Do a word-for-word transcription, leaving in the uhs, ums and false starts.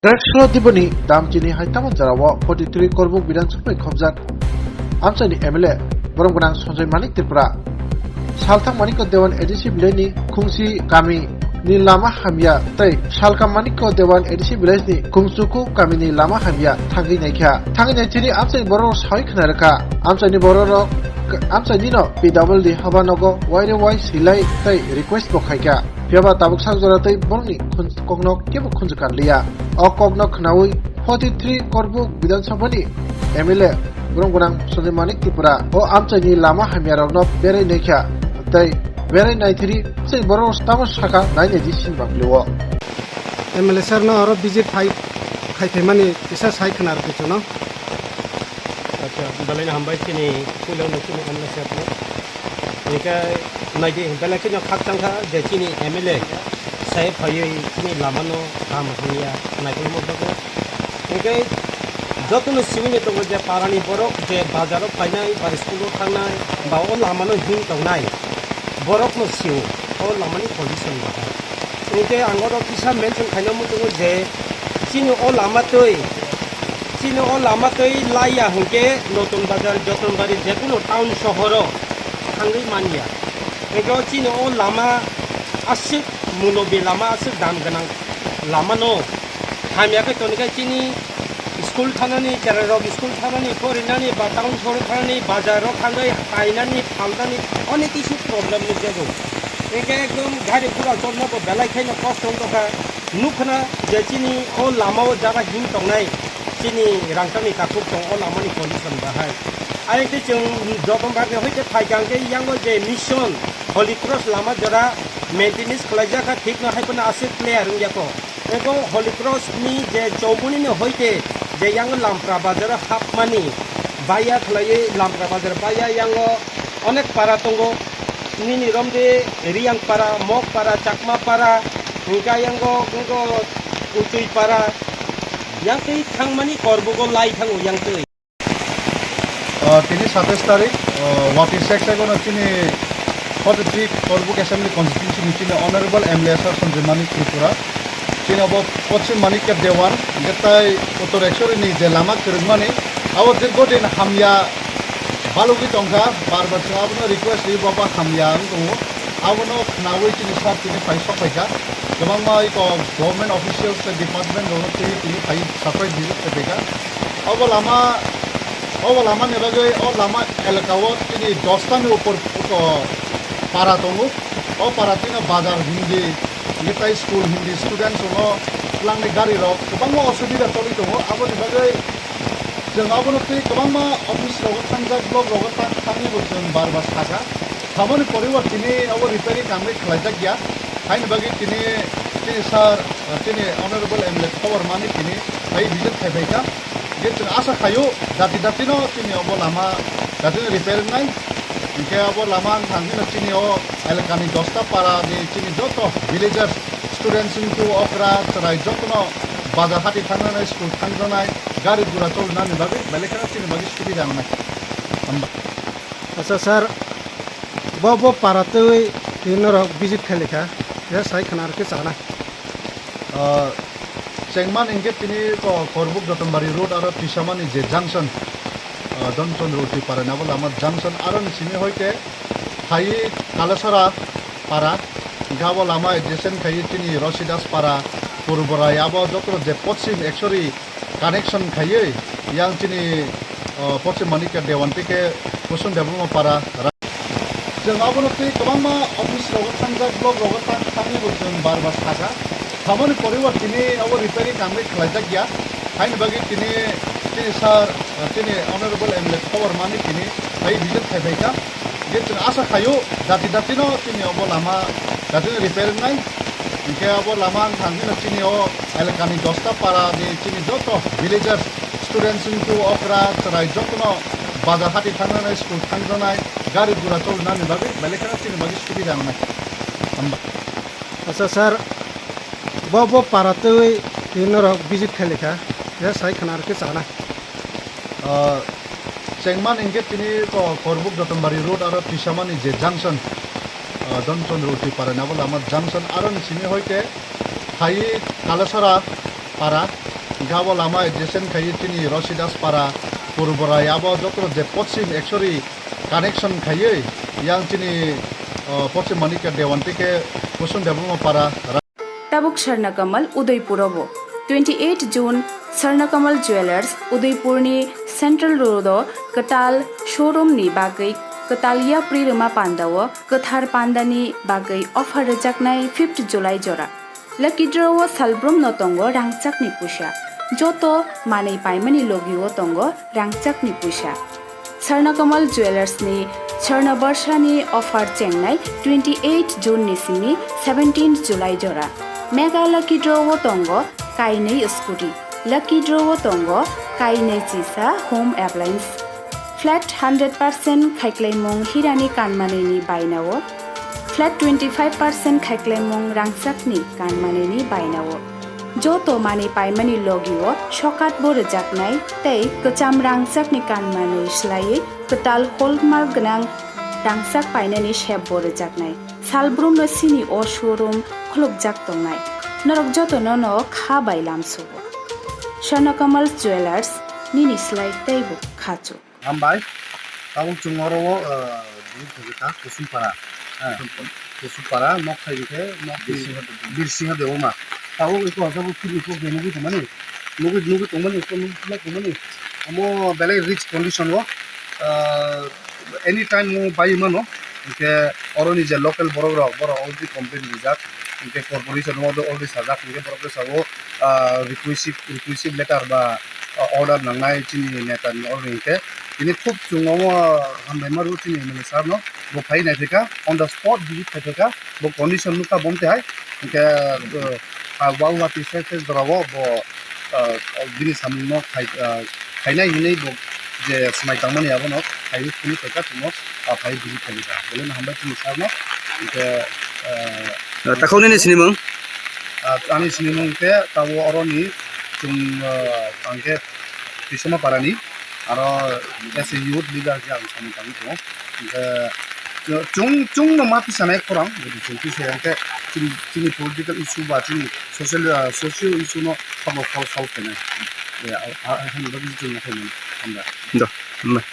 Tarik solo Diboni dam chini hai tamo jora o forty three Korbuk Bidhan Sabha bai khobjak amchaini M L A borom gwnang Sanjay Manik Tripura. Salthang Manikya Dewan A D C village ni Khungsi kami ni lama hamya tei Salkam Manikya Dewan A D C village ni Khungsuku kami ni lama hamya thangwi naikha. Thangwi nai chini amchaini borok sawi khna rwkha. Amchaini borok rok amchaini no P W D haba nogo waire wai silai tei request bo khaikha. Phiya ba tabuk sak jora tei borokni khun-, kokno kebo khunju kanliya. O kokno khnaui forty three Korbuk Bidhan Sabha ni M L A borom gwnang Sanjay Manik Tripura o amchaini lama hamya rokno berai naikha tei berai naithiri tei borok tamo saka nai naidi sinbak leo. M L A sir no oro visit phai, khai phaimani kisa sai khna rwdi chuno. Acha, belai no hambai chini puila no chini M L A sir no. Hingke naidi belai kheno khakchang kha je chini M L A sai phaiwi chini lama no kaham hamya naikolmo bagwi. Hingke joto no simi ni tongo je para ni borok je bazar o phainai ba school o thangnai ba o lama no him tongnai borok no sio o lama ni condition bahai. Hingke ang oro kisa mention khaina muchungo je chini o lama twi, chini o lama twi laiya hingke Notun Bazar, Jotonbari, jekunu town sohoro thangwi manya. Hingke o chini o lama aswk mulobi lama, aswk dam gwnang lama no hamya khe toni khe chini school thanani, cherai rok school thanani, porinani, ba town sohor thanani, bazar rok thangwi painani, phalnani, onek kisu problem nukjago. Hingke ekdom gari gura chorna bo belai khaino kosto wng tongkha. Nukhna je chini o lama o jara him tongnai, chini rangchakni takhuk tong o lama ni condition bahai. Ayang tei chwng Jotonbari ni hoite phaikha hingke yango je mission Holy Cross lama jora maintenance khlaijak kha, thik no hai phano aswk clear wngya kho. Eko Holy Cross ni je chowmuni ni hoite je yango Lampra bazar o hapmani baya khlaiwi Lampra bazar baya yango onek para tongo. Nini romde Riyang para, Mok para, Chakma para, hingka yango, yango Utui para, yang twi thangmani Korbugo lai thango yang twi. Ah, tini satais tarik, ah, wati sek sek ono chini forty three Korbuk Assembly Constituency ni chini Honorable M L A sir Sanjay Manik Tripura. Chini abo Poschim Manikya Dewan, hingke tai Uttor Ekshori ni je lama kwrwngmani, abo dirgo din hamya balugwi tongkha, bar bar chwng abono request rwi, baba hamya wng tongo. Abono khnaui chini sir tini phai sok phaikha. Kwbangma iko government officials tei department rokno twi tini phai surprise visit khai phaikha. Obo lama, obo lama ni bagwi o lama elaka o chini dosta ni upor, upor para tongo. O para tino bazar hindi, hingke tai school hindi students rokno twlangni gari rok kwbangma osubida tongwi tongo. Aboni bagwi chwng abono twi kwbangma office rogo thangjak, block rogo thang-, thangwi bo chwng bar bar sakha. Thamoni poribo tini obo repairing kangwi khlaijak ya. Haini bagwi tini, tini sir, tini honorable M L A khobor mani tini phai visit khai phaikha. Je chwng asa khaio, dati dati no chini obo lama dati no repair wngnai. Hingke obo lama wngkha hingke no chini o elaka ni dosta para ni chini joto villagers, students wngkhu okra chwrai joto no bazar hati thangjaknai, school thangjaknai, gari gura cholnani bagwi belai kheno chini bagwi subida wngnai. Hamba. Acha sir, bo, bo para twi twi norok visit khai likha, ya sai khana rwkhe chana. Ah, chengmani hingke tini ko-, Korbuk Jotonbari Road aro Tisamani je junction, ah, Jonchandra Utwi para ni abo lama junction aro ni simi hoite hai Kalesora para, hingke abo lama adjacent khai chini Rosidas para, Purborai abo joto je Poschim Ekshori connection khaiwi yang chini, o, Poschim Manikya Dewan tei khe Kusum Debbarma para ra-, chwng abono twi kwbangma office rogo thangjak, block rogo thang-, thangwi bo chwng bar bar sakha. Thamoni poribo tini abo repairing kangwi khlaijak ya. Haini bagwi tini, tini sir, tini honorable M L A khobor mani tini phai visit khai phaikha. Je chwng asa khaio, dati dati no chini obo lama dati no repair wngnai. Hingke obo lama wngkha hingke no chini o elaka ni dosta para ni chini joto villagers, students wngkhu okra chwrai joto no bazar hati thangjaknai, school thangjaknai, gari gura cholnani bagwi belai kheno chini bagwi subida wngnai. Hamba. Acha sir, bo, bo para twi twi norok visit khai likha, ya sai khana rwkhe chana. Ah, chengmani hingke tini ko-, Korbuk Jotonbari Road aro Tisamani je junction, ah, Jonchandra Utwi para ni abo lama junction aro ni simi hoite hai Kalesora Para, hingke abo lama adjacent khaye chini Rosidas Para, Purborai, abo joto je pochim actually connection khaye yang chini, o, pochim manikya Dewan tike Kusum Debbarma Para. Tabuk Swarnakamal Udaipur o bo. Twenty eight June Swarnakamal Jewellers Udaipur ni Central Road o kwtal showroom ni bagwi kwtal yapri rwma panda o kwthar panda ni bagwi offer rwjaknai fifth July jora. Lucky draw o salbrum no tongo rangchak ni puisa. Joto manwi paimani logi o tongo rangchak ni puisa. Swarnakamal Jewellers ni Swarna Barsha ni offer chengnai twenty eight June ni simi seventeen July jora. Mega Lucky Draw o tongo kainwi scooty. Lucky Draw o tongo kainwi chisa home appliance. Flat hundred percent khaiklaimung hirani kanmanini bainao, flat twenty five percent khaiklaimung rangchakni kanmanini bainao. Joto manwi paimani logio sokat bo rwjaknai tei kwcham rangchakni kanmanwi swlaiwi kwtal hallmark gwnang rangchak painani sep bo rwjaknai. Salbrumno sini o showroom khulukjak tongnai. Norok jotono no kha bai lamsugo. Swarnakamal Jewellers, nini slai teibo khachuk. Hambai, tabuk chwng oro o, ah, bini thangwi ta Kusumpara. Ah, Kusumpara, nok thai hwnkhe nok Birsingha Debbarma. Birsingha Debbarma. Tabuk eko asabo chini eko nugwi tongmani, nugwi, nugwi tongmani, eko nugwi tongmani. Omo belai rich condition o, ah, anytime o bai mano. Hwnkhe oroni je local borok rok, borok already complain rijak. Hwnkhe corporation o already sajak, hwnkhe borok khe sao, ah, requisive, requisive letter ba, ah, order nangnai chini neta ni order hwnkhe. Tini khub chwng omo hambai ma rw chini M L A sir no, bo phai nai phaikha, on the spot visit khai phaikha, bo condition nukha bo tei hai, hwnkhe, ah, ha wa wa twi se se jora o bo, ah, bini samung no khai, ah, khainai hinwi bo je swmai tangmani abono khaiwi phunuk khaikha chwngno, ah, phai visit khaikha. Belai no hambai chini sir no, hwnkhe, ah, takhuk nini sinimung? Ah, ani sinimung khe tabo oroni chwng, ah, ang khe Tisoma Parani, aro as a youth leader khe ang samung tangwi tongo. Hwnkhe chwng, chwngno ma tisanai khorang, chwng tisaya hwnkhe chini, chini political issue ba chini social, ah, socio issue no sabo solve khainai. Ya, ah, ah, ah, chwng ma khaimani, hambai. Do, hambai.